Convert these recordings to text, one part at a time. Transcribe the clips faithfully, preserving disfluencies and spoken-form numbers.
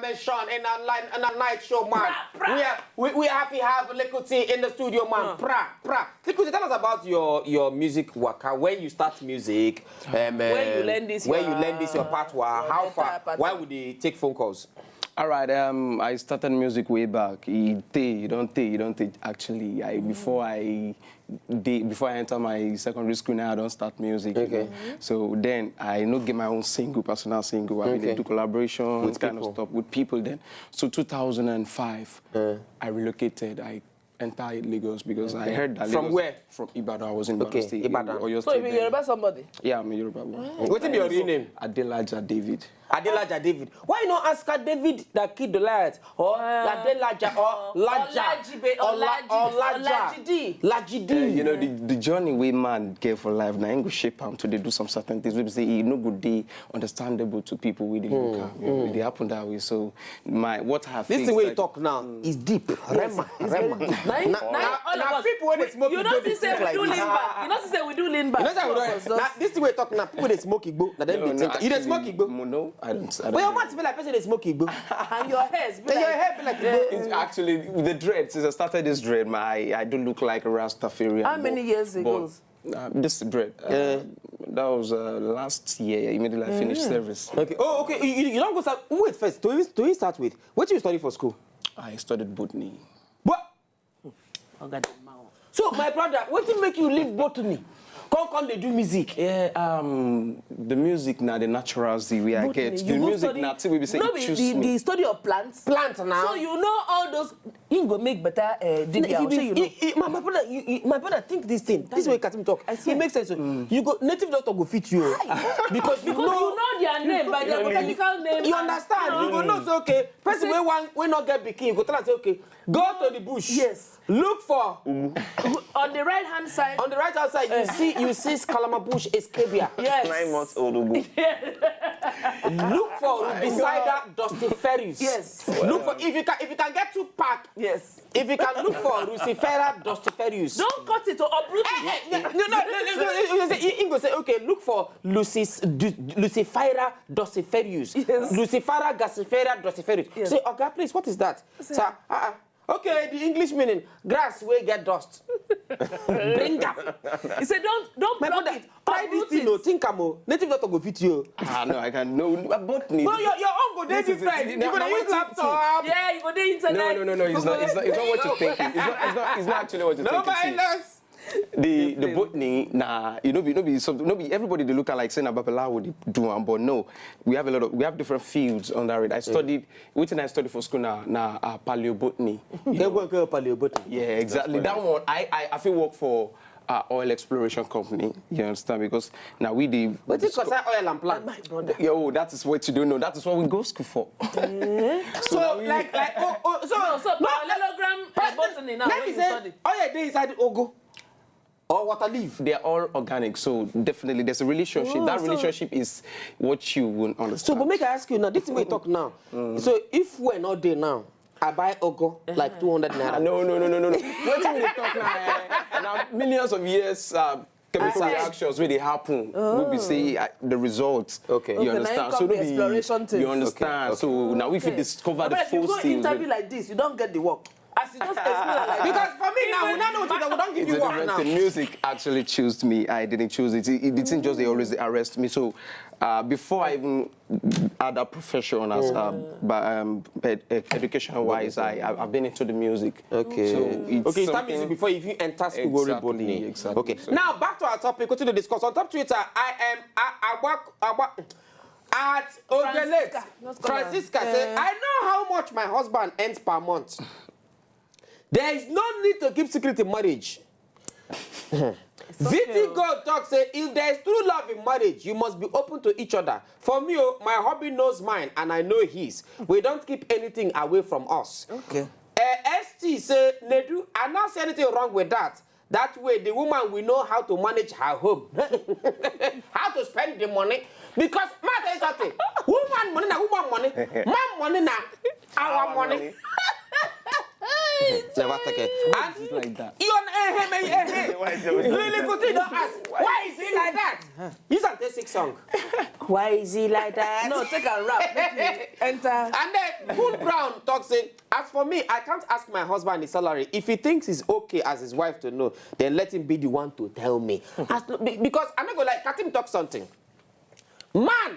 Mention in a line in a night show, man. We are, we, we have to have Likuti in the studio, man. Pra pra. Likuti, tell us about your your music waka. When you start music, um, When you um, learn this when your, you learn this your patois, your how better far? patois. Why would they take phone calls? All right, um, I started music way back. E tey, e don tey, e don tey. Actually, I before I did before I enter my secondary school now, I don start music. You Okay. know? So then I no get my own single, personal single. I been dey Okay. do collaboration With kind people. of stuff with people. Then so two thousand and five, I relocated. I entered Lagos because I heard that From Lagos, where? From Ibadan. I was in Ibadan Okay, State, Ibadan. Oyo So State if you then. Yoruba somebody, Yeah, I'm a Yoruba boy. Wetin be your real name? Adelaja David. Adelaja David. Why you no ask her David that killed Goliath or Adelaja or Laja Olajibe, or La- Olaji, or Laja? Olajide. Lajide. Uh, you know the, the journey wey man get for life na him go shape am to dey do some certain things wey be say e no go dey understandable to people wey dey look am. You know, e dey happen that way. So my what I have This faced, thing wey you like, talk now is deep. Rema, Rema. Na him- na him- all of Na us. people wey dey smoke You igbo know dey see say think we like do this. lean back. You know see say we do lean back. You know say we Two of don us na just- this thing wey you talk now, people dey smoke igbo. Na dem No, dey no, think. You dey actually, smoke igbo. mo- No, I don't. I don't But your do mouth be like person dey smoke igbo. And your hairs be Then your like hair be like igbo. It's actually the dread. Since I started this dread, my I, I do look like a Rastafarian. How but- many years but, ago? Uh, this dread. Uh, that was uh, last year. Immediately I finished service. Okay. Oh, okay. You, you, you don't go start. Wait first. To even, to even start with, what you study for school? I studied botany. What? Oga dem mouth. So my brother, wetin make you leave botany? Come come dey do music. Yeah, um, the music now the natural Z way I Botany, get. you The go music study- now see we be say no it be choose the, me. the study of plants. Plant now. So you know all those. You go make better uh, D B A. If you I'll show you be, know. he, he, my, my brother, you, you, my brother, think this thing. This way Katim talk. I It swear. Makes sense. You go native doctor go fit you. Because you Because know. You know their name by their botanical name. You understand? You go know say okay, person wey wan wey no get pikin, you go tell am say okay, go to the bush. Yes. Look for On the right hand side. on the right hand side. You see you see scalama bush escabia. Yes. Nine months old Ugu. Look for Rubicidea dustiferus. Yes. Look for if you can if you can get two pack. Yes. If you can look for Rubicidea dustiferus. Don't cut it or uproot it. Eh, eh, no, no, no, no, no, no, no, he, he go say, okay, look for Lucis, du- Lucifera dulciferius. Yes. Lucifera gassifera dulciferius. Yes. Say, okay, please, what is that? Sir, uh, uh, okay, the English meaning, grass wey get dust. Bring am. He said, don't don't My block brother, it. try this Uproot thing, it. No, think am o. Native doctor go fit you. Ah, no, I can no. But need. No, your your own go dey This is different. it. You Now, go now dey use what you laptop. Yeah, you go dey internet. No, no, no, no. It's not. It's not. It's not what you're thinking. It's not. It's not. It's not actually what you're No thinking. See, minus. the the botany, nah, you know, be no be some, no be everybody they look at like saying about Balawo they do am, but no, we have a lot of we have different fields under it. I studied what I studied for school now now uh, paleobotany. They go go paleobotany. Yeah, exactly. That one, I I, I feel work for uh, oil exploration company. You understand? Because now we the Wetin concern oil and plant? My brother. Yo, that is what you don't know. That is what we go school for. So like like oh oh so So parallelogram uh, botany now. Let When me you say study. Oil dey inside ogo or water leaf. They are all organic, so definitely there's a relationship. Oh, That so- relationship is what you will So, understand. but make I ask you now. This thing we talk now. So if we're not there now, I buy ogo like two hundred Ah, naira. no, no, no, no, no, no. Wetin we dey talk now? Eh? Now millions of years. Uh, chemical Outside. Reactions wey dey happen wey be say uh, the result. Okay. You Okay, na understand? him So come no the be exploration thing. You understand? Okay, So now we fit Okay. discover the But if you full go things. Interview like this, you don't get the work. As you just explain like Because for me now, we now know what we don't give It's you a work different now. Thing. Music actually chose me. I didn't choose it. It, it didn't just they always arrest me. So uh, before I even had that profession as uh, but, um, ed- ed- education wise, I I- I've been into the music. Okay. So it's Okay, you start something- music before you even enter school go read Exactly, botany. Exactly. Okay. So- Now back to our topic. What to discuss on top Twitter? I am a- Agba- Agba- at Ogelate. Francisca, not Scotland. Francisca say, I know how much my husband earns per month. There is no need to keep secret in marriage. Viti God talk say if there is true love in marriage, you must be open to each other. For me, oh, my hubby knows mine and I know his. We don't keep anything away from us. Okay. Uh, S T say, Nedu, I not see anything wrong with that. That way, the woman will know how to manage her home, how to spend the money. Because, ma tell you something, woman money na woman money, man money na our money. Never take it. And It's like that. you on eh, eh, eh, eh, eh. Lily Kuti don't ask. Why is he Like that. Use am take sing song. Why is he like that? No, take a rap. Make you enter. And then Cool Brown talks in, as for me, I can't ask my husband his salary. If he thinks it's okay as his wife to know, then let him be the one to tell me. As, be- because I no go like, Katim talk something. Man,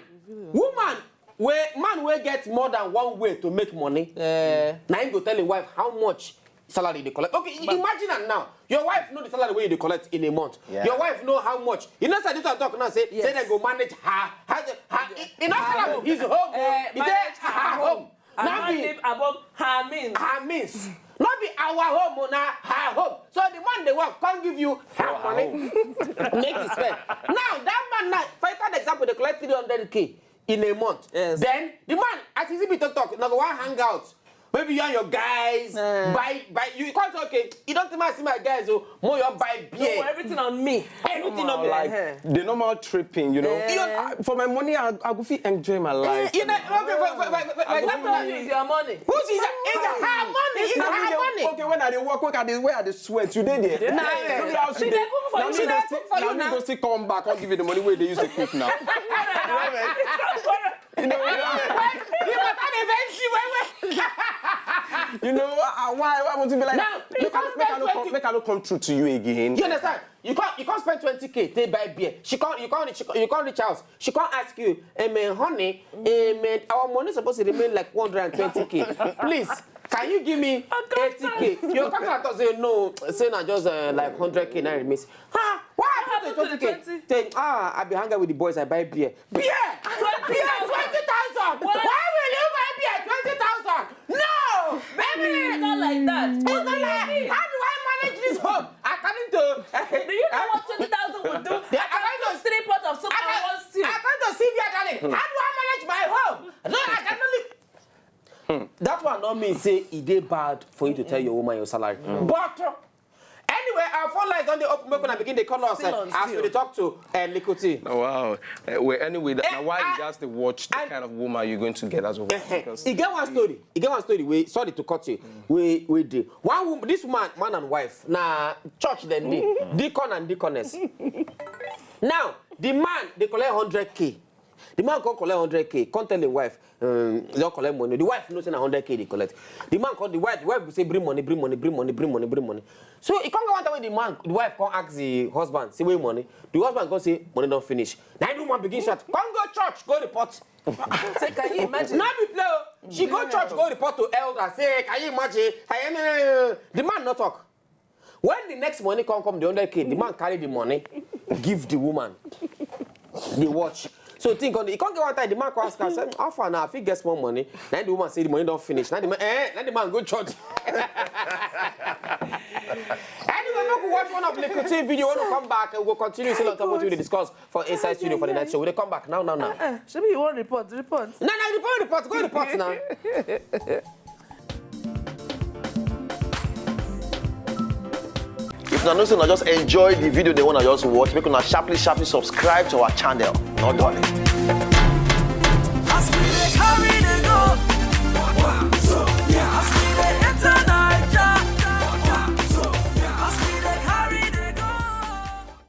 woman, wey man wey get more than one way to make money, na him go tell him wife how much salary you dey collect. Okay, imagine am now. Your wife know the salary wey you dey collect in a month. Yeah. Your wife know how much. You know, say this one talk now, say, say dem go manage her. Her, her, e, e no tell am his home. Eh, e say manage her home. I no fit live above her means. Her means. No be our home o, na her home. So the man dey work, come give you her money. Make you spend. Now, that man now, for an example, dey collect three hundred K in a month. Yes. Then the man, as he be talk talk, now go one hangout. Maybe you and your guys buy buy you, come say, okay, you don't mind see my guys o, mo your buy beer. No, everything on me. Everything on me. Like the normal tripping, you know. You know, I- for my money, I, I go fit enjoy my life. You know, okay, for, for, for, for, for example, It's your money. Who's is, is her money? Is her money. Okay, when I dey work, work at the where I dey sweat, you dey there. Nah, yeah. Look at how she She dey dey cook for you. She dey cook for you now. Go still come back, come give you the money where they use to cook now. You know, you know, You matter dey vex you well well. You know, uh, why, why would you be like, Now, you make I, can't make I spend no come, twenty make I no come through to you again? You understand? You can't, you can't spend twenty K, take buy beer. She can't, you can't, she, you can't reach house. She can't ask you, hey man, honey, hey man, our money supposed to remain like one hundred twenty K. Please, can you give me eighty K? Your calculator say no, say na just uh, like one hundred K na remains. Huh? What happened to twenty K? Say, ah, I be hanging with the boys, I buy beer. Beer! Beer, twenty thousand! Why will you buy beer, twenty thousand? No! Baby! It's not like that. It's not like, how do I manage this home? According to Do you know what twenty thousand would do? Yeah, I According to three pots of soup and one stew. According to Sylvia, darling, how do I manage my home? No, I can only That one no mean say e dey bad for you to tell your woman your salary. But uh, anyway, our phone lines don dey open, make una begin dey call us uh, as we dey talk to uh, Likoti. Oh, wow. Uh, well, anyway, that, now why you just dey watch the kind of woman you're going to get as a wife. Because E get one story. E get one story. We sorry to cut you. We we dey one woman. This woman, man and wife, na church dem dey. Deacon and deaconess. Now the man dey collect hundred k. The man come collect hundred k, come tell him wife, um, he don collect money. The wife know say na hundred k dey collect. The man come, the wife, the wife go say, bring money, bring money, bring money, bring money, bring money. So he come go one time when the man, the wife come ask the husband, say, where money? The husband come say, money don finish. Now the woman begin shout, come go church, go report. Say, can you imagine? No be play o. She go church, go report to elder. Say, can you imagine? Can you, no, no, no, no. The man no talk. When the next money come, come the hundred k, the man carry the money, give the woman the watch. So think on it. He can't get one time. The man come ask her, say, how far now? I fit get small money. Now the woman say the money don't finish. Now the man, eh, now the man go church. Anyway, make we watch one of Likoti video. When we come back, we'll continue still on top of what we discuss for Inside Studio for the night show. We'll come back now, now, now. Uh-uh. Shebi you want report, report. No, no, report, report, go report now. If una know say una just enjoy the video, they wanna just watch, make una sharply, sharply subscribe to our channel. Not done.